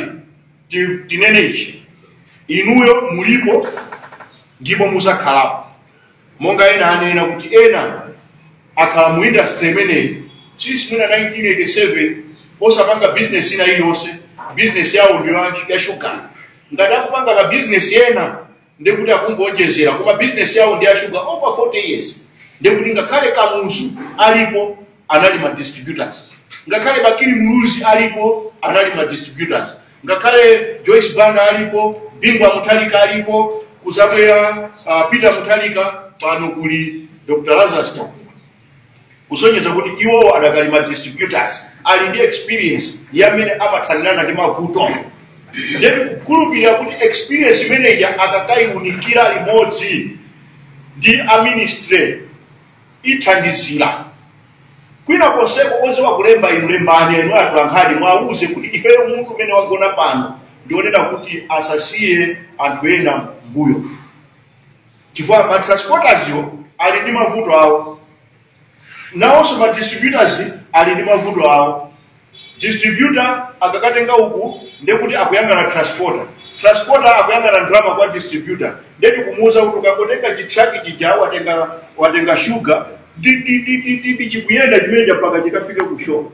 tinene ichi, inuyo mulipo ndipo musakhalapo. Monga ena anena kuti ena akhala mu industry imeneyi since mwina 1987 osapanga business ina iliyonse, business yawo ndi ya sugar. Ngati akupanga ma business ena, ndekuti akungonjezera, koma business yawo ndi ya sugar over 40 years. Ndekuti ngakhale Kamuzu alipo, anali ma distributors. Ngakhale Bakili Muluzi alipo, anali ma distributors. Ngakhale Joyce Banda alipo, Bingu wa Mutharika alipo, kuzabwera Peter Mutharika, pano kuli Dr. Lazarus Chakwera, kusonyeza kuti iwowo adakali ma distributors, ali ndi experience yamene amathanirana ndi mavuto. Ndeti kukhulupirira kuti experience imeneyi akakayiunikira limodzi ndi a ministry ithandizira. Kwina konseko odziwa kulemba inu lembani, inu atolankhani mwauze kuti ifeyo munthu umene wagona pano ndionena kuti asasiye anthu ena mbuyo, chifukwa ma transporters yo ali ndi mavuto awo, nawonso ma distributors ali ndi mavuto awo. Distributor akakatenga uku, ndekuti akuyang'ana transporter, transporter akuyang'ana ndalama kwa distributor. Ndeti kumuuza kuti ukangotenga chitruck chija, watenga sugar ndi chikuyenda chimene mpaka chikafike ku shop,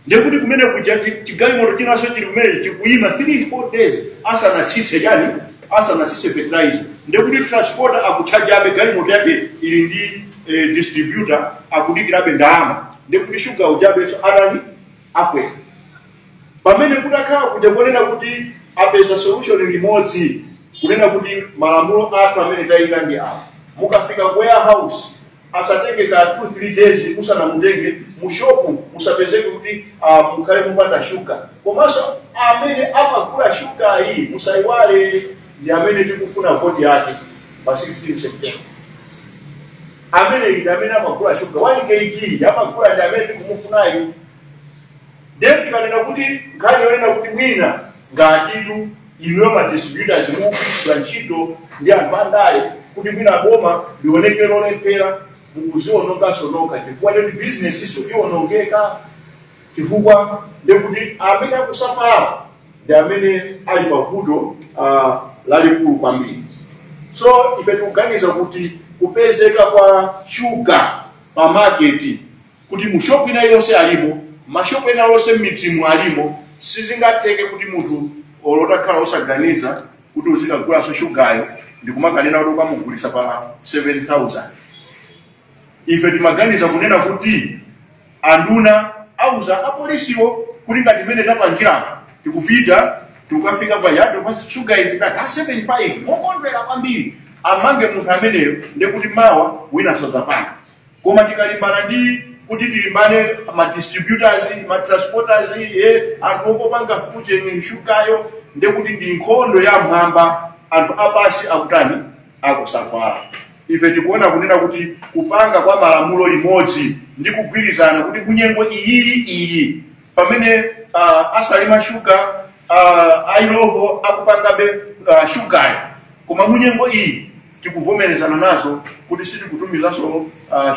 ndekuti kumene kuja chigalimoto chinanso chili kumene chikuyima 3 4 days asanatsitse chani, asanatsitse fertilizer. Ndekuti transporter akuchajabe, galimoto yake ili ndi distributor akudikirabe ndalama. Ndekuti sugar ujabenso atani, akwera. Pamene kutakhala kuja kuonena kuti apeza solution limodzi, kunena kuti malamulo athu amene tayika ndi awa, mukafika ku warehouse asatenge ka 2 3 days musanamutenge, mushopu musapezeke kuti mukhale mupanda shuga. Komanso amene amagula shuga iyi, musayiwale, ndi amene tikufuna voti yake pa 16 September. Amene ndi amene amagula shuga 1 kg amagula, ndi amene tikumufunayo. Then tikanena kuti nkhani yonena kuti mwina ngatitu inuyo ma distributors mukugwiritsidwa ntchito ndi anthu andale kuti mwina boma lioneke lolephera, mukuziononganso nokha, chifukwa choti business iso iwonongeka, chifukwa ndekuti amene akusafalawo ndi amene ali pavuto lalikulu kwambiri. So ife tikuganiza kuti kupezeka kwa shuga pa market, kuti mu shop ina iliyonse alimo, mashopu ena onse m'midzimu alimo, sizingatheke kuti munthu olotakhala osaganiza kuti uzikagulanso shugayo ndikumakanena kuti ukamugulisa pa 7000. Ife timaganiza kunena kuti anduna auza apolisiwo kuti ngati mmene tapangiramo, tikupita tikukafika pa yard pa shuga izi ka 75 mokondwera kwambiri, amange munthu ameneyo, ndekuti mawa wina sadzapanga. Koma tikalimbana ndi kuti tilimbane ma distributors, ma transporters, anthu ongopanga fucheni shugayo, ndekuti ndi nkhondo ya mwamba, anthu apasi akutani, akusafala. Ife tikuona kunena kuti kupanga kwa malamulo limodzi ndi kugwirizana kuti kunyengo iyi iyi pamene asalima shuga, ailovo akupangabe shugayo, koma munyengo iyi tikuvomerezana nazo kuti sitikutumizanso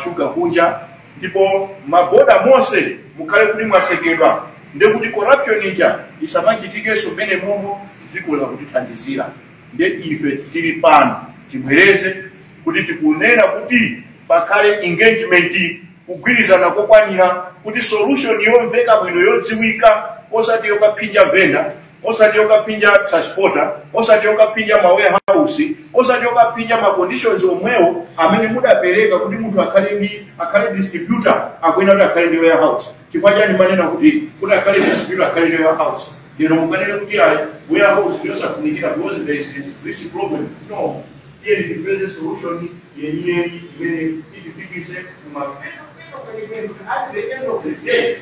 shuga kunja, ndipo maboda monse mukhale kuti mwatsekedwa, ndekuti corruption ija isamachitikenso mmene momo zikoza kutithandizira. Ndiye ife tili pano tibwereze kuti tikunena kuti pakhale engagement, kugwirizana kokwanira, kuti solution yomveka bwino, yodziwika, osati yokaphinja venda, osati yokaphinja transporter, osati yokaphinja ma warehouse, osati yokaphinja ma conditions omwewo amene mudapereka kuti munthu akhale ndi akhale distributor akuyenera kuti akhale ndi warehouse. Chifukwa chani manena kuti akhale distributor akhale ndi warehouse? Lero mukanene kuti ayi, warehouse ndiyosafunikira because there is this problem. No, tiyeni tipeze solution yeniyeni imene itifikise kumapeto kwenikweni, kuti at the end of the day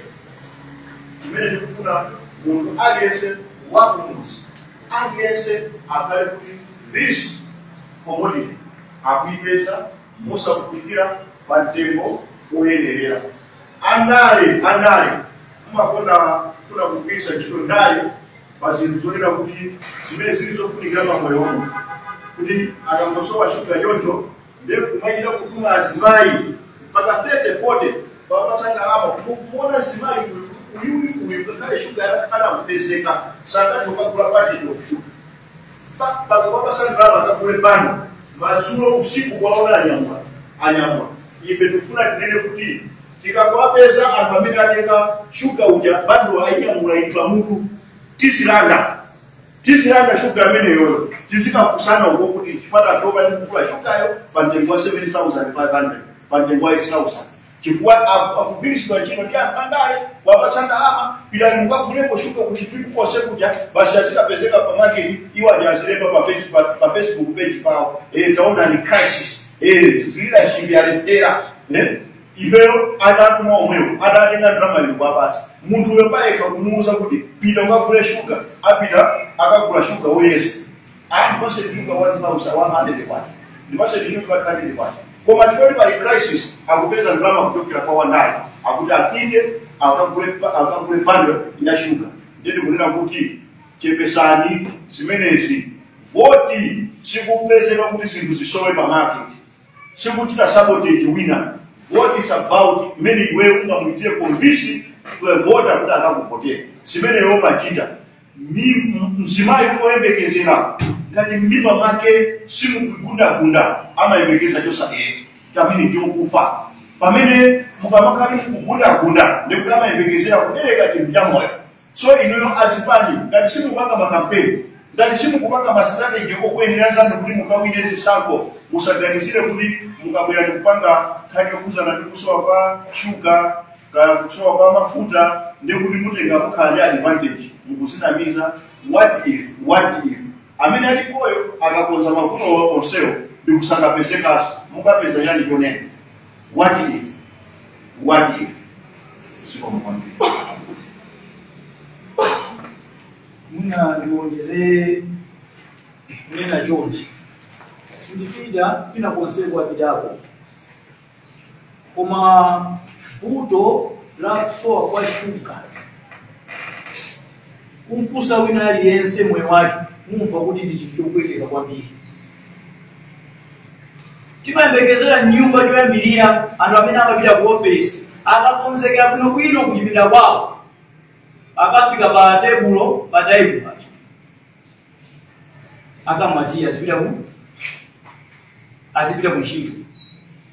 chimene tikufuna, munthu aliyense wakumudzi aliyense akhale kuti this commodity akuipeza mosavutikira pa mtengo woyenerera. Andale mumakonda kufuna kugwiritsa ntchito ndale pa zinthu zonena kuti zimene zili zofunikira pa moyo wa munthu. Kuti akangosowa shuga choncho ndiye kumachita kutuma azimayi mpaka 30 40 papatsa ndalama kumuona azimayi uyu uyu ngakhale shuga atakhala kupezeka sangathe kukagula paketi of sugar mpaka kwapasa ndalama akagule pano madzulo usiku kwaona anyamula anyamula. Ife tikufuna tinene kuti tikakwapeza anthu amene atenga shuga uja bado ayinyamula itwa mutu tizilanda tizilanda shuga ameneyoyo tizikafunsana uko kuti chipata toba ndikugula shugayo pa mtengo wa 7500 pa mtengo wa 8000 chifukwa akugwiritsidwa ntchito ndi anthu andale wapatsa ndalama pitani mukagulepo shuga kuti twikukose kuja basi azikapezeka pa market iwo aja azilemba pa page pa Facebook page pawo taona ni crisis leadership yalephera ifeyo atatuma omwewo atatenga ndalama ili kwapasa munthu uyo payekha kumuwuza kuti pita ukagule shuga apita akagula shuga woyesa ndipase shuga 1100 kwacha ndipase shuga 100 kwacha koma chifukwa pali crisis akupeza ndalama kuchokera kwa wandale akuti apite akagule bundle ya shuga. Ndiye ndikunena kuti chepesani zimenezi voti sikupezeka kuti zinthu zisowe pa market sikuchita sabotage wina. What is about many iwe ungamuitire convince vota kuti akakuvotera zimene iwe umachita mzimayi woyembekezera ngati m'mimba mwake simukugundagunda amayembekeza chosabereka chamene chokufa pamene mukamakhala mukugundagunda ndikuti amayembekezera kubereka chinthu cha moyo. So inuyo azipani ngati simukupanga makampeni ngati simukupanga ma strategy okuyenera zanu kuti mukawine zisankho musaganizire kuti mukabwera ndikupanga nkhani yokhuzana ndi kusowa kwa shuga kaya kusowa kwa mafuta ndi kuti mutenga mukhala ndi advantage mukuzinamiza. What if what if amene alipoyo akakonza mavuto onsewo ndi kusakapezekaso mukapeza chani chonena what if what if zikomo kwambiri. Mwina ndiwonjeze kunena chonchi sindipita kwina konseko apitako koma vuto la kusowa kwa shuga kumpusa wina aliyense moyo wake mumva kuti ndi chinthu chopweteka kwambiri. Timayembekezera nyumba choyambirira anthu amene amapita ku ofesi akakonzekera bwinobwino kuchipinda kwawo akafika pa tebulo pa taibu pacho akamwatiya azipita ku ntchito.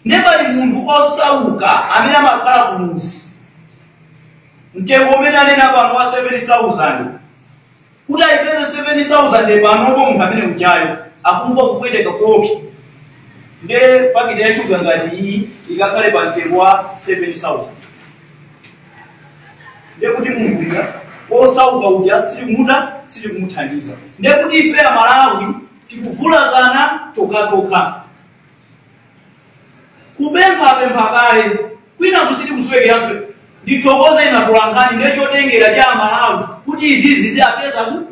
Ndiye pali munthu osauka amene amakhala ku muzi mtengo umene anena pano wa 7000 kuti ayipeze 7000 panopo munthu amene ujayo akumva kupweteka kopi ndiye pakiti ya shuga ngati iyi ikakhale pa mtengo wa 7000 ndiye kuti munthu uja osauka uja silikumuthandiza. Ndiye kuti ife Amalawi tikuvulazana tokatoka kupemphapempha kale kwina kusiti kuswekeranso ndithokoze inatolangani ndiye chotengera cha Amalawi kuti izizi ziyapeza ku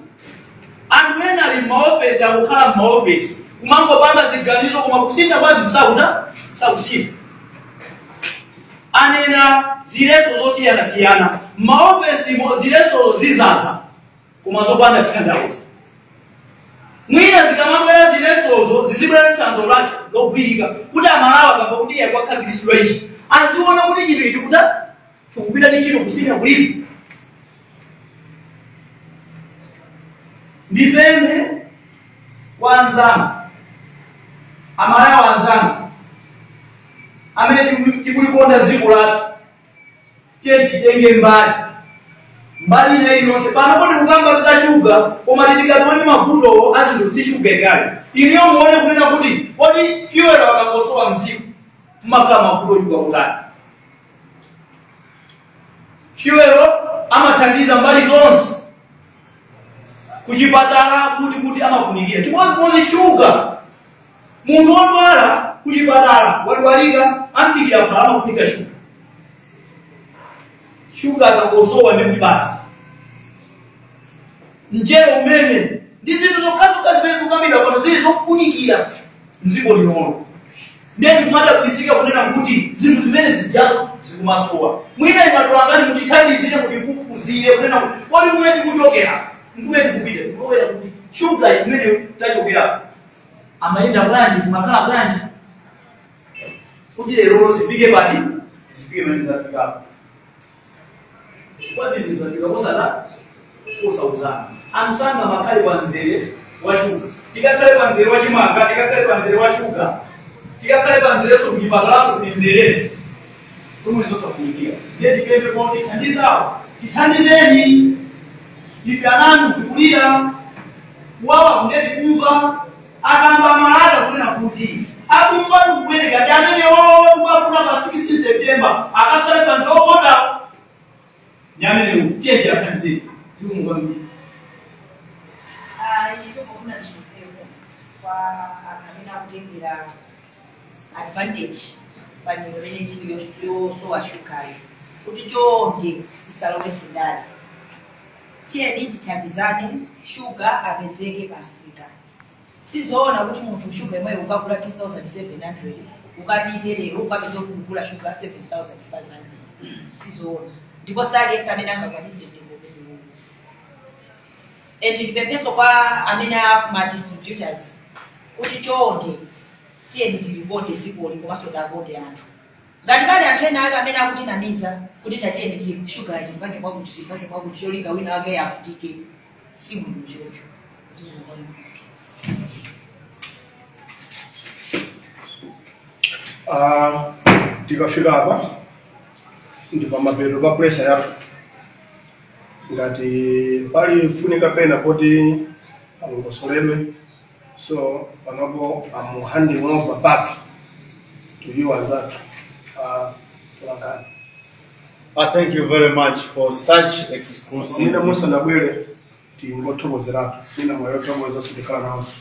anthu ena ali m'maofesi akukhala m'maofesi kumangopanga ziganizo koma kusintha kwa zinthu sakusintha. Anena zileso zosiyanasiyana m'maofesimo zileso zizaza koma zopanda tanthauzo. Mwina zikamabwera zilesozo zizibwera tanthauzo lake logwirika kuti Amalawi akamva kuti iye kwakhazikitsidwa ichi aziona kuti chinthu ichi kuta chikupita ndi ntchito kusintha kulipo. Ndipemphe kwa anzanga Amalawi anzanga amene tikulikonda dziko lathu tiye titenge mbali ina iliyonse pano kodi kukamba za shuga koma titikatione mavutowo azinthu si shuga ikali iliyo muone kunena kuti kodi fuel akangosowa mdziko mumakhala mavuto ochuluka kutani. Fuel amathandiza mbali zonse kuchipatala kuti amafunikira chimodzimodzi shuga munthu wodwala kuchipatala wadwalika amphikira phala amafunika shuga shuga akangosowa ndi kuti basi mchere umene ndi zinthu zokhazokha zimene zikukambidwa pano zili zofunikira mdziko linono. Ndiye ndikumadabwisika kunena kuti zinthu zimene zijazo zikumasowa. Mwina inatolangani mutithandizire mutifufuzire kunena kuti kodi kumene tikuchokera nkumene tikupita tikulowera kuti shuga imene tachokera Amayenda bwanji, zimakhala bwanji kuti lero zifike pati, zifike pamene zafikapo? Chifukwa zinthu zafika kosala kosauzana. Anthu sangamakhale pa mzere wa shuga, tikakhale pa mzere wa chimanga, tikakhale pa mzere wa shuga, tikakhale pa mzerenso kuchipatalaso kuti mzerezi pomwe zosafunikira. Ndiye tipemphe kuti tithandizawo, tithandizeni ife ananu, tikulira kuwawa kunde tikumva akamba malata kunena kuti akumva tikubwereka ndi amene tikafuna pa 16 September akakhale pa mzere wokonda ndi amenewo. Tiye tiyathandizeni. Zikomo kwambiri. Ayi, tofuna ndizeko kwa amene akutengera advantage pa nyengo imene tili yosowa shugayo kuti chonde tisalowetse ndale. Tiyeni tithandizane, shuga apezeke pamsika. Sizoona kuti munthu shuga imweyo ukagula 2700, ukapite lero ukapeze kuti ukugula shuga 7500. Sizoona, ndipo saliyese amene angakwanitse mtengo umenewo. And ndipempheso kwa amene ma distributors kuti chonde tiyeni tilikonde dzikoli komanso takonde anthu. Ngati pali anthu ena ake amene akutinamiza kuti tatiyeni shuga tipange mwakuti, tipange mwakuti, cholinga wina wake avutike, si bwino choncho. Zikomo kwambiri. Tikafika apa ndi pamapeto pa presser yathu. Ngati pali funika pena poti alongosoledwe, so panopo I'm handing over back to you anzathu tulangani. Thank you very much for such exclusive. Ine musanabwere tingothokozeratu ina mwayothokoza sitikhala nawonso.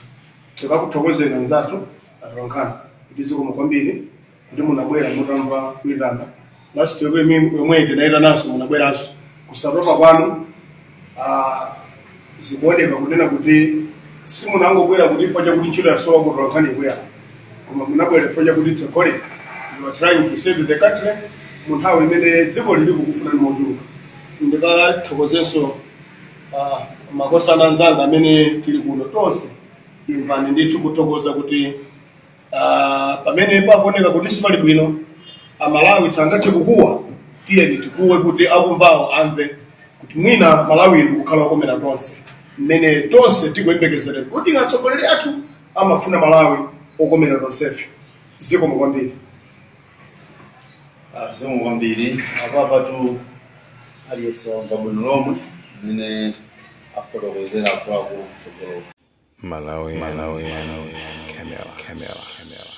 Tikakuthokozeni anzathu atolankhani kuti zikomo kwambiri kuti munabwera mutamva kuyitana last week yomwe tinayitananso, munabweranso. Kusatopa kwanu zikuoneka kunena kuti simunangobwera kuti chifukwa chakuti ntchito yasowa kuti atolankhani ibwera, koma munabwera chifukwa chakuti it's a calling. You are trying to save the country mu nthawi imene dziko lili kukufunani mochuluka. Ndikathokozenso makosana anzanga amene tili kuno tonse. Imvani ndithu kuthokoza kuti pamene pakuoneka kuti sipali bwino, Amalawi sangathe kukuwa, tiyeni tikuwe kuti akumvawo amve kuti mwina Malawi kukhala okomera tonse mmene tonse tikuyembekezera kuti atsogoleri athu amafuna Malawi okomera tonsefe. Zikomo kwambiri. Zikomo kwambiri. Apapa tu aliyense wamva bwino lomwe mmene afotokozera akuluakulu kutsogolo. Malawi, Malawi, Malawi, Camera, Camera, Camera.